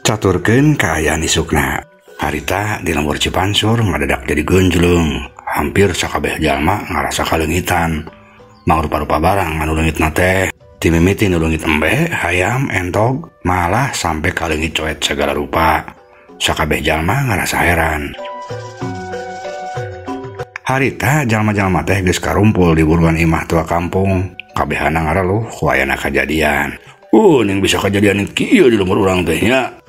Caturkeun kaayaan isukna. Harita di lembur Cipansur ngadadak jadi gonjlung. Hampir sakabeh jalma ngarasa kaleungitan. Mangrupa-rupa barang anu leungitna teh. Timimiti nu leungit embe, hayam, entog, malah sampai kaleungit coet segala rupa. Sakabeh jalma ngarasa heran. Harita jalma-jalma teh geus karumpul di buruan imah tua kampung. Kabehana ngareluh ku ayana kajadian. Ning bisa kajadian kieu di lembur urang teh nya.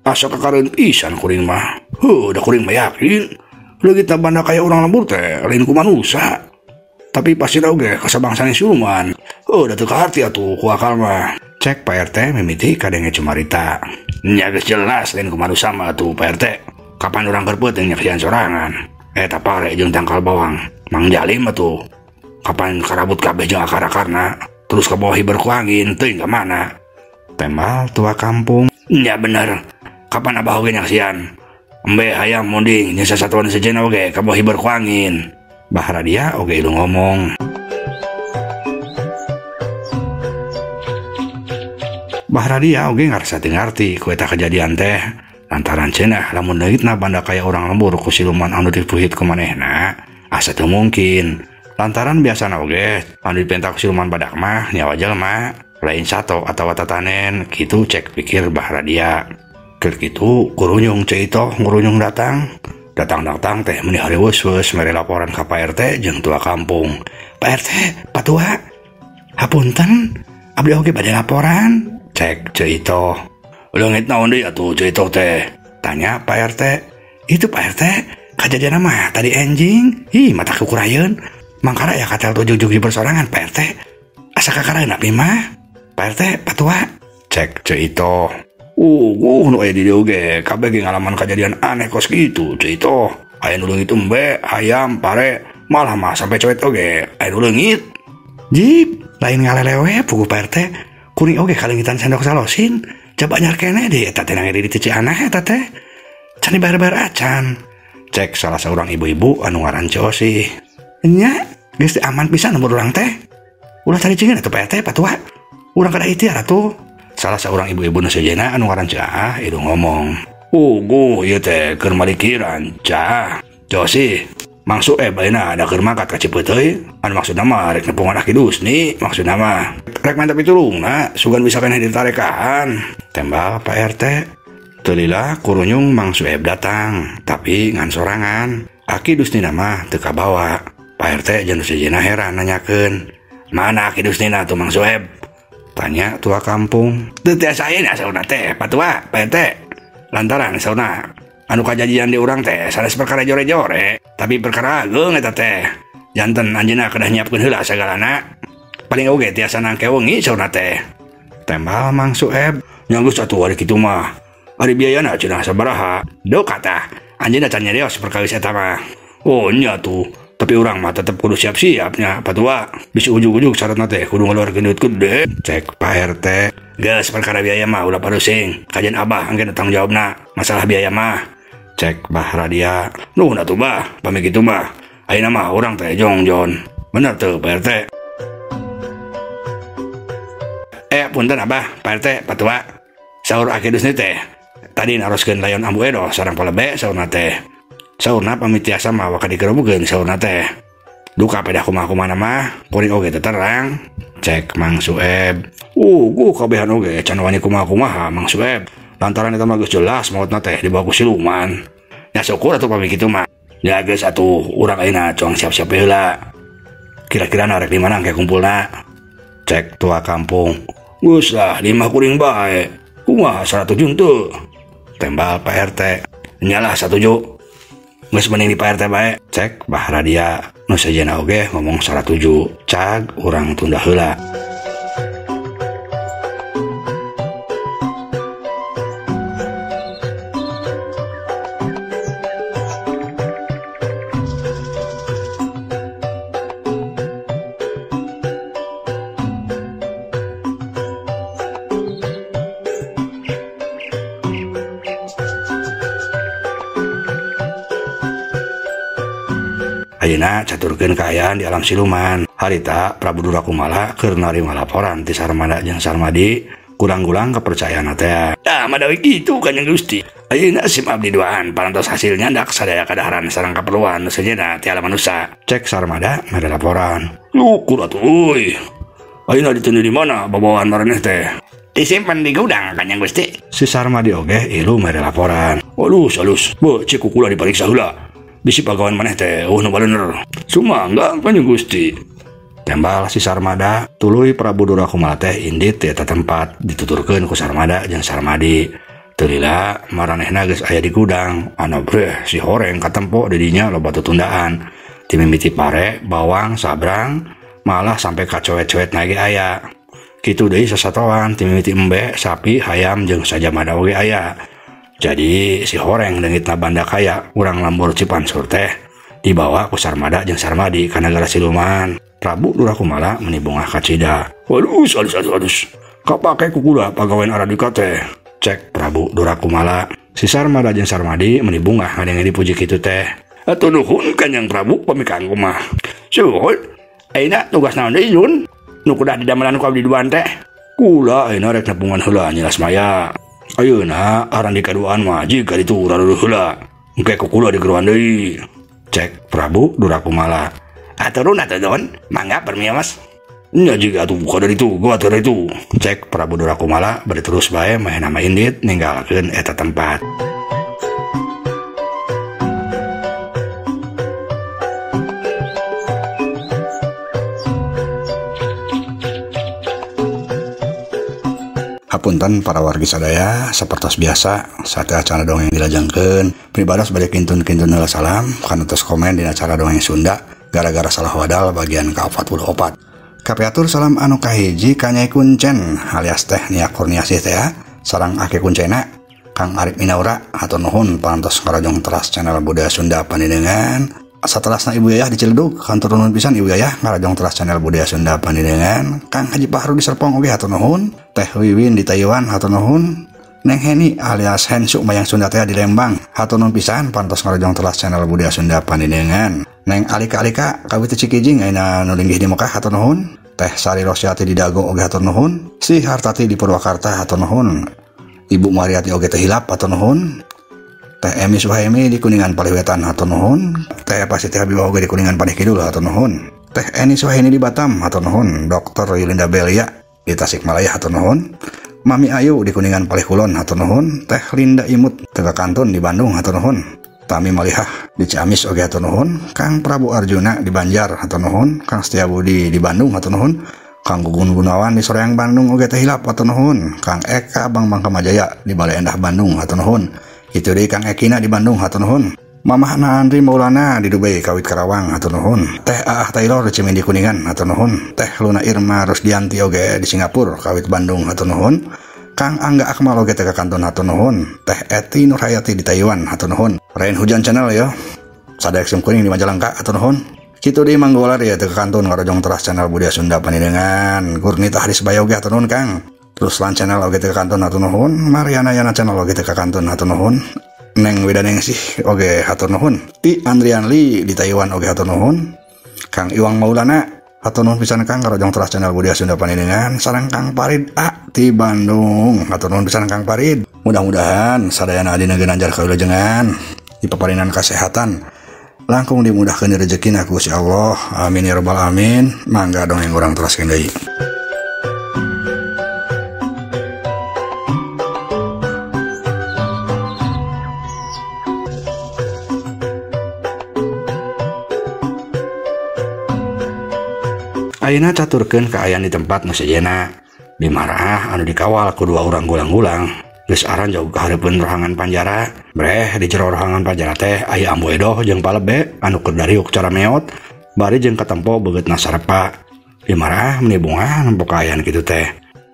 Asa kakareun pisan kuring mah. Heuh, da kuring mah yakin leungitna banda kaya urang lembur teh lain ku manusa. Tapi pasti oge kasabangsane siluman. Heuh, da teu kaharti atuh ku akal mah. Cek Pak RT mimiti kadenge cumarita. Nya geus jelas lain ku manusa mah atuh Pak RT. Kapan urang keur peuting nyaksian sorangan. Eta pare jeung tangkal bawang. Mang Jalim atuh. Kapan karabut kabeh jeung akar-akarna, terus ka bawah hiber ku angin teuing ka mana. Tembal tua kampung. Nya bener. Kapan abah oge nyaksian? Embe hayam munding nya sasatuan sejenna oge ka bawah hiber ku angin. Bah Radia oge ilu ngomong. Bah Radia oge ngarasa teu ngarti ku eta kejadian teh. Lantaran cenah lamun leungitna banda kaya urang lembur ku siluman anu dipuhit ku manehna, asa teu mungkin. Lantaran biasana oge anu dipenta ku siluman badak mah nyawa jelema, lain sato atawa tatanen, kitu cek pikir Bah Radia. Keur kitu kurunyung Ceu Itoh ngurunyung datang. Datang-datang teh meuni hareuweus mere laporan ka Pak RT jeung tua kampung. Pak RT, Pak Tua, hapunten, abdi oge bade laporan, cek Ceu Itoh. Leungit naon deui atuh Ceu Itoh teh? Tanya Pak RT. Itu Pak RT, kajadian mah tadi enjing. Ih, mata kukurayeun. Mangkara ya katel tuh jugjug di persorangan Pak RT. Asa kakareun abdi mah. Pak RT, Pak Tua, cek Ceu Itoh. Nu aya di dieu ge kabeh ge ngalaman kajadian aneh kos kitu Ceu Itoh. Aya nu leungit embe, hayam, pare, malah mah sampai coet oge aya nu leungit. Jip, lain ngalelewe puguh Pak RT. Kuring oge kaleungitan sendok salosin. Coba anyar keneh deui eta teh nang di teu aneh eta teh. Can dibayar-bayar acan. Cek salah seorang ibu-ibu anu ngaran Ceu Osih. Nya, geus teu aman pisan lembur urang teh. Ulah caricingeun atuh Pak RT, Pak Tua. Urang kada ikhtiar atuh. Salah seorang ibu-ibu nu sejenna anu ngaran Ceu Aah ieu ngomong. Uguh ieu teh keur malikiran Ceu Aah. Ceu Osih, Mang Sueb ayeuna ada keur mangkat ka Cipeuteuy. Anu maksudna mah rek nepungan Aki Dusni, maksudna mah rek mantap pitulungna sugan bisa keneh ditarekaan. Tembal Pak RT. Teu lila kurunyung Mang Sueb datang, tapi ngan sorangan. Aki Dusnina mah teu kabawa. Pak RT jeung nu sejenna heran nanyakeun, "Mana Aki Dusnina tuh Mang Sueb?" Tanya tua kampung. Teu tiasa ayeuna saurna teh, Pak Tua, Pak RT. Lantaran saurna anu kajadian di urang teh sanes perkara jore-jore, tapi perkara ageung eta teh. Janten anjeunna kedah nyiapkeun heula sagalana. Paling oge tiasa nangke wengi saurna teh. Tembal Mang Sueb. Nya geus atuh ari kitu mah. Ari biayana cenah sabaraha? Duh kata, anjeunna can nyarios perkawis eta mah. Oh nya tuh, tapi urang mah tetep kudu siap-siap nya, Pak Tua. Bisi ujug-ujug syaratna teh kudu ngeluarkeun duit gede. Cek Pak RT. Geus perkara biaya mah ulah parusing. Kajian abah engke tanggung jawabna masalah biaya mah. Cek Bah Radia. Nuhun atuh bah, pami kitu mah. Ayeuna mah urang teh jongjon. Bener tuh Pak RT. Punten abah, Pak RT, Pak Tua. Saur Aki Dusni teh tadi naroskeun layon Ambu Edoh sareng palebe saurna teh. Saurna pamit tiasa mah waka dikerobukeun saurna teh. Duka pedah kumaha-kumahana mah, kuring oge teu terang. Cek Mang Sueb. Guh kabehan oge can wani kumaha-kumaha Mang Sueb. Lantaran eta mah geus jelas maotna teh dibawa ku siluman. Nya syukur atuh pamit kitu mah. Ya geus atuh urang ayeuna cuang siap-siap heula. Kira-kira rek di mana engke kumpulna? Cek tua kampung. Geus lah di imah kuring bae. Kumaha 107 teu? Tembal Pak RT. Nyalah 17. Geus mending di Pak RT bae. Cek Bah Radia. Nu sejenna oge ngomong 107. Cag urang tunda heula. Ayeuna caturkeun kaayaan di alam siluman. Harita Prabu Durakumala keur narima laporan ti Sarmada jeung Sarmadi Kurang-kurang kepercayaan teh. Tah madawi kitu Kanjeng Gusti. Ayeuna sim abdi duaan parantos hasil nyandak sadaya kadaharan sareng kaperluan nu sejenna ti alam manusa. Cek Sarmada mere laporan. Lukur atuh euy. Ayeuna diteuni di mana babawaan maraneh teh? Disimpan di gudang Kanjeng Gusti. Si Sarmadi oge ilu mere laporan. Alus alus, beuh cik kukula dipariksa heula. Bisi pagawean maneh teh eueuh nu balener. Sumangga Kanjeng Gusti. Tembal si Sarmada tuluy Prabu Durakumala teh indit ti eta tempat dituturkeun ku Sarmada jeung Sarmadi. Teu lila maranehna geus aya di gudang. Anu breh si horeng katempo di dinya loba tutundaan. Ti mimiti pare, bawang, sabrang, malah sampai ka coet-coet na ge aya. Kitu deui sasatoan ti mimiti embe, sapi, hayam jeung sajamada oge aya. Jadi si horeng leungitna banda kaya urang lembur Cipansur teh dibawa ku Sarmada jeung Sarmadi ka nagara siluman. Prabu Durakumala meni bungah kacida. Waduh, alus alus alus. Kapake ku kula pagawean Aradika teh. Cek Prabu Durakumala. Si Sarmada jeung Sarmadi meni bungah ngadenge dipuji kitu teh. Atuh nuhun Kanjeng Prabu pami kanggo mah. Suhun, ayeuna tugas naon deui Yun? Nu kudah didamelan ku abdi duaan teh. Kula ayeuna rek nepungan heula Nyi Lasmaya. Ayeuna Arandika duaan mah jiga ditu raruruh heula. Engke ku kula digeroan deui. Cek Prabu Durakumala. Aturun atuh Don, mangga permios. Nya jiga atuh buka dari itu, gua dari itu. Cek Prabu Durakumala bari terus bae meh nama indit ninggalkeun eta tempat. Hapunten para wargi sadaya, sapertos biasa saat acara dongeng dilajengkeun, pribados bade kintun-kintun heula salam kana tos komen dina acara dongeng Sunda gara-gara salah wadal bagian ka-44. Kapiatur salam anu kahiji ka Nyai Kuncen alias teh Nia Kurniasih teh sareng Aki Kuncena, Kang Arif Minaura hatur nuhun parantos ngarojong teras channel Budaya Sunda Pandidengan. Saterasna Ibu Yayah di Ciledug, hatur nuhun pisan Ibu Yayah ngarojong teras channel Budaya Sunda Pandidengan. Kang Haji Bahru di Serpong oge hatur nuhun, Teh Wiwin di Taiwan hatur nuhun, Neng Heni alias Hensu Mayang Sunda teh di Lembang hatur nuhun pisan parantos ngarojong teras channel Budaya Sunda Pandidengan. Neng Alika-alika kawit Cikijing ayeuna nu linggih di Mekah hatur nuhun, Teh Sari Rosyati di Dago oge hatur nuhun, Si Hartati di Purwakarta hatur nuhun, Ibu Mariati oge teh hilap hatur nuhun, Teh Emi Suhaimi di Kuningan Paliwetan hatur nuhun, Teh Eva Siti Habibah oge di Kuningan Palih Kidul hatur nuhun, Teh Eni Suhaini di Batam hatur nuhun, Dr. Yulinda Belia di Tasikmalaya hatur nuhun, Mami Ayu di Kuningan Palih Kulon hatur nuhun, Teh Linda Imut Tega Kantun di Bandung hatur nuhun, Tami Malihah di Ciamis oge hatur nuhun, Kang Prabu Arjuna di Banjar hatur nuhun, Kang Setiabudi di Bandung hatur nuhun, Kang Gugun Gunawan di Soreang Bandung oge teh hilap hatur nuhun, Kang Eka Bang Bang Kamajaya di Balai Endah Bandung hatur nuhun, itu deui Kang Ekina di Bandung hatur nuhun, Mamah Andri Maulana di Dubai Kawit Karawang hatur nuhun, Teh Aah Taylor di Cimindi Kuningan hatur nuhun, Teh Luna Irma Rusdianti oge di Singapura Kawit Bandung hatur nuhun, Kang Angga Akmal oge teh kantun hatur nuhun, Teh Eti Nurhayati di Taiwan hatur nuhun, Rain Hujan Channel yo sadaya sim kuning di Majalengka hatur nuhun, kitu deui Manggolar ya teh kantun ngarojong teras channel Budaya Sunda Pandidengan, Gurnita Haris Bayoga hatur nuhun Kang, Ruslan Channel oge teh kantun hatur nuhun, Mariana Yana Channel oge teh kantun hatur nuhun, Neng Widaningsih oge hatur nuhun, Ti Andrian Lee di Taiwan oge hatur nuhun, Kang Iwang Maulana hatur nuhun pisan Kang ngarojong teras channel Budaya Sunda Pandidengan, sareng Kang Parid A di Bandung hatur nuhun pisan Kang Parid. Mudah-mudahan sadayana dina ginanjar kawilujengan dipaparinan kasehatan langkung dimudahkeun rezekina ku Gusti Allah, amin ya rabbal alamin. Mangga dongeng urang teraskeun deui. Ayeuna caturkeun kaayaan di tempat nu sejenna. Bimarah anu dikawal ku dua urang gulang-gulang geus aran jauh ka hareupeun rohangan panjara. Breh di jero rohangan panjara teh aya Ambu Edoh jeung Palebe anu keur dariuk cara meot bari jeung katempo beungeutna sarepa. Bimarah meni bungah nempo kaayaan kitu teh.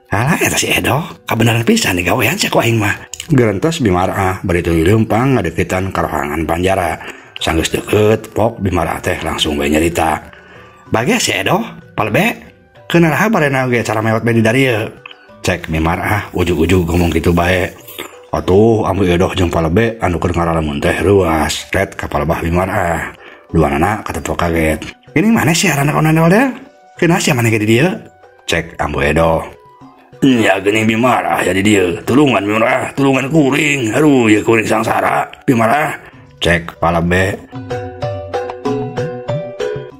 Halah eta si Edoh kabeneran pisan digawean sia ku aing mah. Gerentos Bimarah bari tuluy leumpang ngadeukeutan ka rohangan panjara. Sanggeus deukeut pok Bimarah teh langsung bae nyarita. Bage si Edoh Palebe kenaraha barena oge cara mewot bae di darieu. Cek Bimarah ujug-ujug ngomong kitu bae. Atuh Ambu Edoh jeung Palebe anu keur ngaralamun teh reuas ret ka palebah Bimarah. Duanana kateto kaget. Ini mana sih arana konandol teh? Kunaon sia maneh ge di dieu? Cek Ambu Edoh. Nya geuning Bimarah ya di dieu. Tulungan Bimarah, tulungan kuring. Aduh, ya kuring sangsara Bimarah. Cek Palebe.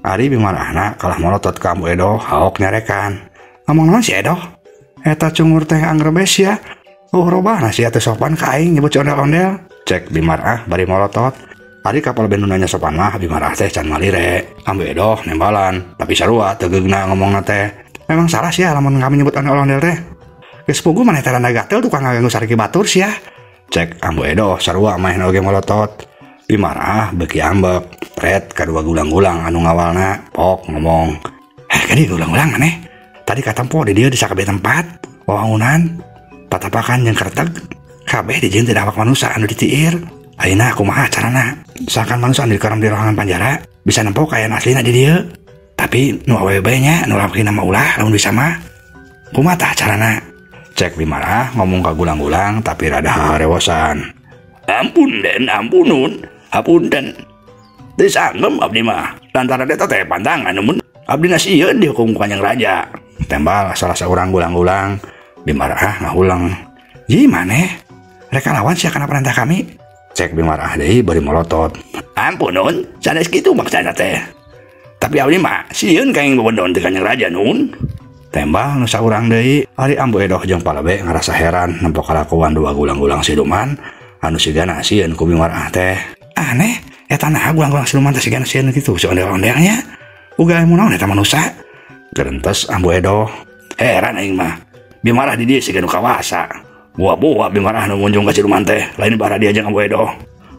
Ari Bimarahna kalah molotot ka Ambu Edoh haok nyarekan. Ngomong naon si Edoh? Eta cungur teh angger bes ya. Oh robahna sia teh sopan ka aing nyebut si ondel-ondel. Cek Bimarah bari molotot. Ari ka Palebe nu nanya sopan mah Bimarah teh can malire. Ambu Edoh nembalan, tapi sarua tegeugna ngomongna teh. Memang salah sia lamun kami nyebut ondel-ondel teh. Geus puguh maneh teh randa gatel tukang ngaganggu sariki batur sia. Cek Ambu Edoh sarua manehna oge molotot. Bimarah beuki ambek, pret kadua gulang-gulang anu ngawalna pok ngomong. Kadi gulang-gulang maneh. Tadi katempo di dieu di sakabeh tempat, wawangunan, patapakan jeung kerteg, kabeh dijieun teu awak manusa anu ditiir. Ayeuna kumaha carana? Sangkan manusa anu dikaram di ruangan panjara bisa nempo kaayaan aslina di dieu. Tapi nu awewe bae nya nu lalakina mah ulah lamun bisa mah. Kumaha tah carana? Cek Bimarah ngomong ka gulang-gulang tapi rada harewosan. Ampun den, ampunun, hapunten. Teu sangem abdi mah. Lantaran eta teh pantangan mun abdi na sieun dihukum ku Kanjeng Raja. Tembal salah seorang gulang-gulang. Bimarah ngahulang. Ji maneh? Rek lawan sia kana perintah kami? Cek Bimarah deui bari molotot. Ampun nun, sanes kitu maksana teh. Tapi abdi mah sieun kaing bebedon teh Kanjeng Raja nun. Tembal nu saurang deui. Ari Ambu Edoh jeung Palebe ngarasa heran nempo kalakuan dua gulang-gulang siluman anu sigana sieun ku Bimarah teh. Aneh, eta naha gulang-gulang siluman teh sigana sieun kitu si ondel-ondelnya. Uga ilmu naon eta manusa? Gerentes Ambu Edoh. Heran aing mah. Bimarah di dieu siga nu kawasa. Buah-buah Bimarah nu ngunjung ka siluman teh, lain bara dia jeung Ambu Edoh.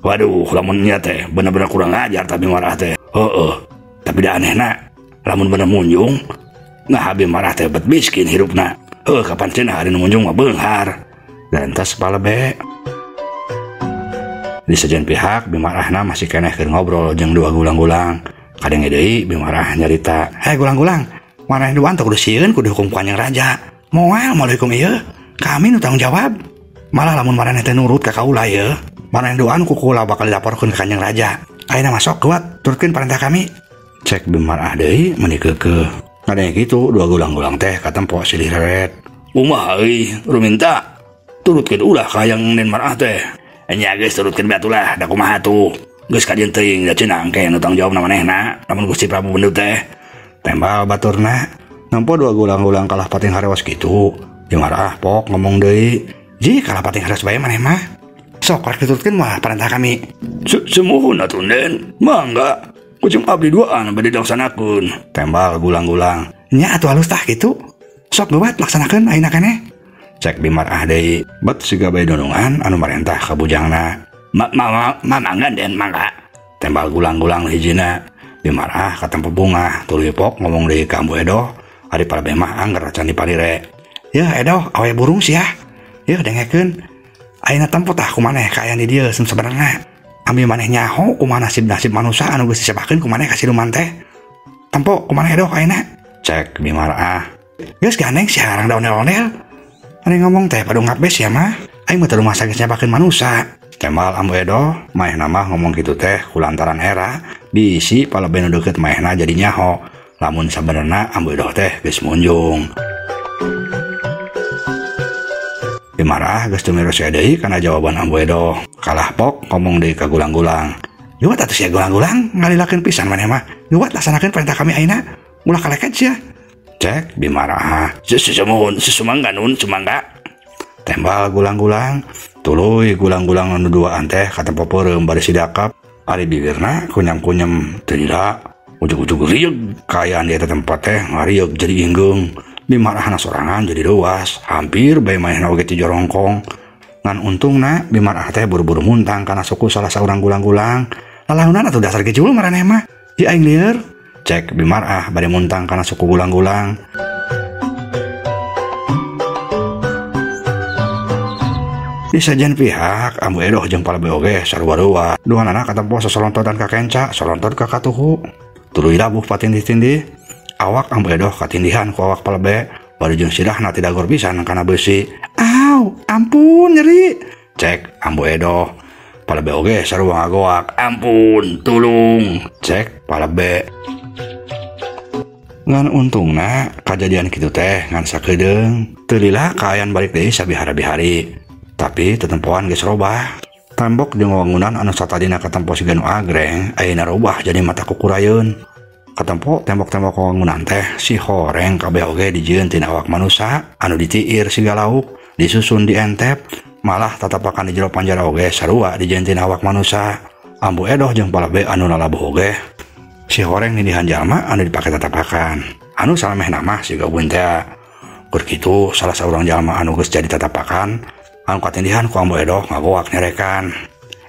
Waduh, lamun nya teh bener-bener kurang ajar ta Bimarah teh. Heeh. Tapi da anehna, lamun bener munjung, nah Bimarah teh bet miskin hirupna. Heuh, kapan cenah hari nu munjung mah beunghar. Gerentes Palebe. Di sejen pihak Bimarahna masih keneh keur ngobrol jeung dua gulang-gulang. Kadenge deui Bimarah nyarita, "Hei gulang-gulang, maneh duaan teh kudu sieun kudu dihukum ku Kanjeng Raja. Moal moal dihukum ieu, kami nu tanggung jawab. Malah lamun maraneh teh nurut ka kaula ieu, maneh duaan ku kula bakal dilaporkeun ka Kanjeng Raja. Ayeuna masuk kuat, turutkeun perintah kami." Cek Bimarah deui meuni keukeuh. Kadenge kitu dua gulang-gulang teh katempo silih reret. Kumaha euy, ruminta turutkeun ulah ka hayang Nen Marah teh. Nya geus turutkeun bae atulah, da kumaha tuh. Geus kajeun teuing da cenah engke nu tanggung jawabna manehna lamun Gusti Prabu Bendu teh. Tembal baturna. Nempo dua gulang-gulang kalah pating harewas kitu. Bimarah pok ngomong deui. Ji kalah pating harewas bae maneh mah. Sok rek diturutkeun mah perintah kami. Sumuhun atuh Den. Mangga. Kucing abdi duaan bade dilaksanakeun. Tembal gulang-gulang. Nya atuh halus tah kitu. Sok geuwat laksanakeun ayeuna keneh. Cek Bimarah deui. Bet siga bae donongan anu marentah ka bujangna. Mangga Den, mangga. Tembal gulang-gulang hijina. Bimarah katempo bungah tuluy pok ngomong deui ka Ambu Edoh. Ari Palebe mah angger can dipalire. Yeuh Edoh, awe burung sia. Yeuh dengekeun. Ayeuna tempo tah ku maneh kaayaan di dieu sabenerna. Ambil maneh nyaho kumaha nasib-nasib manusa anu geus disebahkeun ku maneh ka siluman teh. Tempo ku maneh Edoh ayeuna. Cek Bimarah. Geus gandeng sia arang da ondel-ondel. Ari ngomong teh padung ngabes sia mah. Aing mah teu rumasa geus nyebakeun manusa. Tembal Ambu Edoh, manehna mah ngomong kitu teh kulantaran era bisi Palebe nu deukeut manehna jadi nyaho. Lamun sabenerna Ambu Edoh teh geus munjung. Bimarah geus teu miros deui kana jawaban Ambu Edoh. Kalah pok ngomong deui ka gulang-gulang. Yuat atuh sia gulang-gulang ngalilakeun pisan maneh mah. Yuat laksanakeun perintah kami ayeuna. Ulah kaleket sia. Cek Bimarah. Sumuhun, sumangga nun, sumangga. Tembal gulang-gulang. Tuluy gulang-gulang anu duaan teh katempo peureum bari sidakap. Ari bibirna kunyam-kunyam teu lila. Ujug-ujug rieug kaayaan di eta tempat teh ngarieug jadi inggeung. Bimarahna sorangan jadi luas, hampir bae manehna oge ti jorongkong. Ngan untungna Bimarah teh buru-buru muntang kana suku salah saurang gulang-gulang. Lalaunan atuh dasar gejul maraneh mah. Di aing lieur. Cek Bimarah bade muntang kana suku gulang-gulang. Di sajian pihak Ambu Edoh jeung Palebe oge sarua-rua. Duanana katempo sosolontotan ka kenca, solontot ka katuhu. Tuluy labuh patindih-tindih. Awak Ambu Edoh katindihan ku awak Palebe, bari jeung sirahna tidagor pisan kana beusi. Aw, ampun nyeri. Cek Ambu Edoh. Palebe oge sarua ngagoak, ampun, tulung. Cek Palebe. Ngan untungna kajadian kitu teh ngan sakedeung. Teu lila kaayaan balik deui sabihara-bihari. Tapi tetempoan geus robah. Tembok jeung wangunan anu satadina katempo siga nu agreng ayeuna robah jadi mata kukurayeun. Katempo tembok-tembok wangunan teh si horeng kabeh oge dijieun tina awak manusa anu ditiir siga lauk, disusun dientep, malah tatapakan di jero panjara oge sarua dijieun tina awak manusa. Ambu Edoh jeung Palabe anu lalabuh oge si horeng nindihan jalma anu dipake tatapakan. Anu salamehna mah siga ubun teh. Keur kitu salah saurang jalma anu geus jadi tatapakan anu katindihan ku Ambu Edoh ngagoak nyerekan.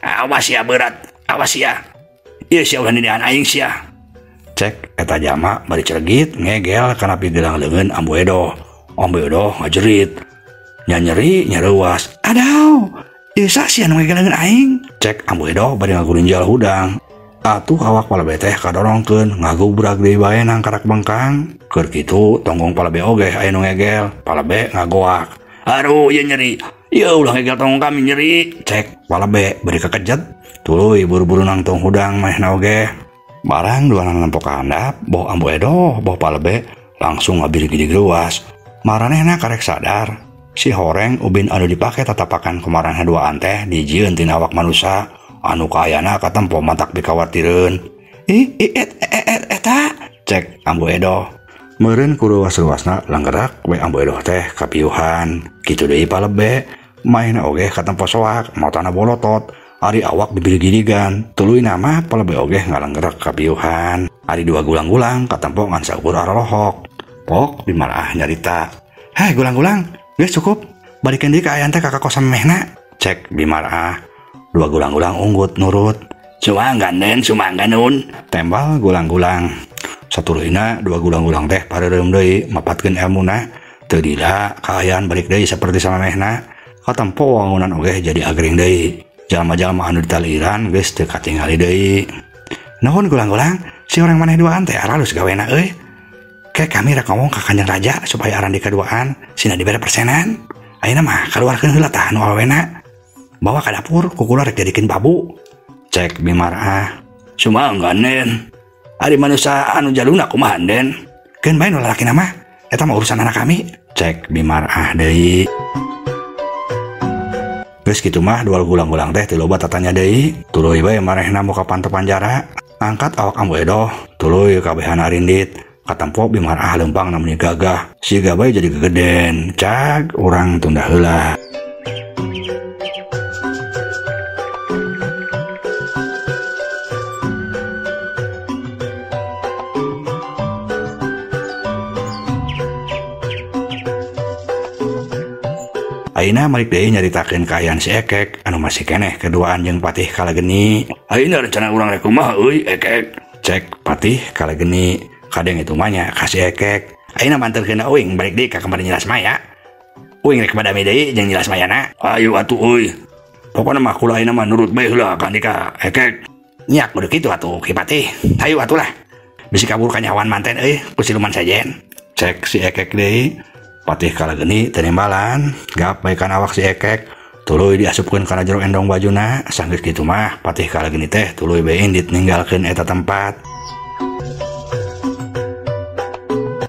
Awas ya berat, awas ya. Ieu sia ulah nindihan aing sia. Cek eta jalma bari ceregit ngegel kana pigelang leungeun Ambu Edoh. Ambu Edoh ngajerit. Nya nyeri nya reuas. Adaw, ieu sia nu ngegel leungeun aing. Cek Ambu Edoh bari ngagurinjal hudang. Atuh awak Palabe teh kadorongkeun ngagubrag deui bae nang karak bengkang. Keur kitu tonggong Palabe oge aya nu ngegel. Palabe ngagoak. Aduh, ieu nyeri. Ieu ulah ngegel tonggong kami nyeri. Cek Palabe bari kekejet. Tuluy buru-buru nangtung hudang manehna oge. Barang duanana nempo ka handap, boh Ambu Edoh, boh Palabe langsung ngabirigi ruas. Maranehna karek sadar. Si horeng ubin anu dipake tatapakan kumaraneh duaan teh dijieun tina awak manusa. Anu kaayana katempo matak pikawatireun. Ih, eta cek Ambu Edoh. Meureun ku ruas-ruasna langgerak we Ambu Edoh teh kapiuhan. Kitu deui Palebe, maena oge katempo soak, matana bolotot, ari awak bibir-girigan. Tuluy nama Palebe oge ngalanggerak kapiuhan. Ari dua gulang-gulang katempo ngan saukur aralohok. Pok bimaraah nyarita. Hei gulang-gulang, geus cukup. Balikeun deui ka ayan teh ka kosan memehna. Cek bimaraah. Dua gulang-gulang unggut nurut. Sumangga nen, sumangga nun. Tembal gulang-gulang. Satuluyna dua gulang-gulang teh pareureum deui mapatkeun elmuna. Teu lila kaayaan balik deui saperti samemehna. Katempo wangunan oge jadi agreng deui. Jalma-jalma anu ditaliran geus teu katingali deui. Nuhun gulang-gulang, si orang maneh duaan teh aralus gawena euy. Ke kami rek ngomong ka Kanjeng Raja supaya aran di kaduaan sina dibere persenan. Ayeuna mah kaluarkeun heula tah anu awena. Bawa ka dapur kukula rek jadikeun babu. Cek bimaraah. Sumangga nen. Ari manusa anu jaluna kumaha den? Keun bae nu lalakina mah. Eta mah urusan anak kami. Cek bimaraah deui. Geus kitu mah dua gulang-gulang teh teu loba tatanya deui. Tuluy bae marehna muka panto panjara. Angkat awak Ambu Edoh, tuluy kabehana rindit. Katempo bimaraah leumpang namun gagah. Siga bae jadi gegeden. Cag urang tunda heula. Ayeuna malik deui nyaritakeun kaayaan si Ekek anu masih keneh keduaan jeung Patih Kalageni. Ayeuna rencana urang rek kumaha euy Ekek? Cek Patih Kalageni. Kadeng itu mah nya ka si Ekek. Ayeuna manterkeun uing balik deui ka kamar Nyi Lasmaya. Uing rek badami deui jeung Nyi Lasmayana. Ayo atuh euy. Pokona mah kula ayeuna mah nurut bae heula ka andika Ekek. Nyak kudu kitu atuh Ki Patih. Hayu atuh lah. Bisi kabur kanyawan manten euy ku siluman sejen. Cek si Ekek deui. Patih Kalageni teu nembalan, gap baekan awak si Ekek, tuluy diasupkeun kana jero endong bajuna. Sanggeus kitu mah Patih Kalageni teh tuluy bae indit ninggalkeun eta tempat.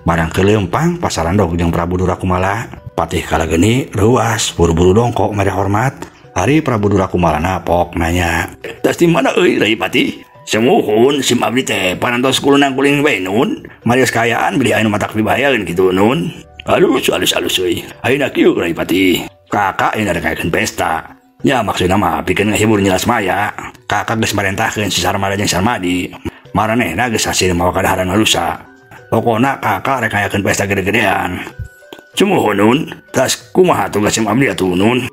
Barang kelempang pasarandog jeung Prabu Durakumala. Patih Kalageni reuas buru-buru dongkok mere hormat. Ari Prabu Durakumalana pok nanya, "Tas di mana euy Rai Patih?" Sumuhun sim abdi teh parantos kulunang kuling bae nun. Marios kaayaan beli anu matak dibahayakeun kitu nun. Halus halus halus euy. Ayeuna kieu Rai Patih. Kakak ayeuna rek ngayakeun pesta. Nya maksudna mah pikeun ngahibur Nyi Lasmaya. Kakak geus marentahkeun si Sarmada jeung Sarmadi. Maranehna geus hasil mawa kadaharan manusa. Pokona kakak rek ngayakeun pesta gede-gedean. Sumuhun nun. Tas kumaha tugas sim abdi atuh nun?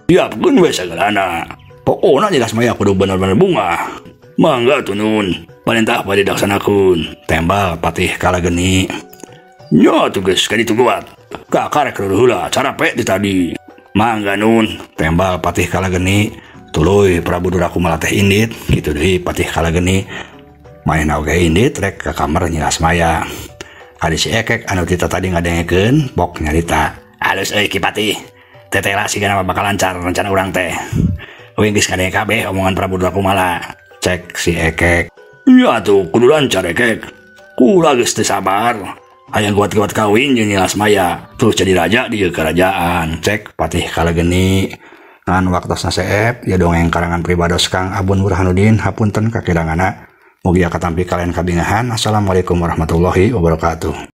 Siapkeun we sagalana. Pokona Nyi Lasmaya kudu bener-bener bunga. Mangga atuh nun. Parentah bade dilaksanakeun. Tembal Patih Kalageni. Nya tugas kaditu kuat. Kakak rek heula carape di tadi. Mangga nun. Tembal Patih Kalageni. Tuluy Prabu Durakumala teh indit. Kitu deui Patih Kalageni. Manehna oge indit rek ka kamar Nyi Lasmaya. Ari si Ekek anu tita tadi ngadengekeun pok nyarita. Alus euy Ki Patih. Tetela sigana mah bakal lancar rencana urang teh. Uing geus ngadenge kabeh omongan Prabu Durakumala. Cek si Ekek. Iya atuh kudu lancar Ekek. Kula geus teu sabar. Hayang kuat-kuat kawin jeung Nyi Lasmaya, terus jadi raja di kerajaan. Cek Patih Kalegeni. Ngan waktosna seep, ya dongeng karangan pribados Kang Abun Burhanuddin, hapunten kakiranganna. Mugia katampi kalian kabingahan. Assalamualaikum warahmatullahi wabarakatuh.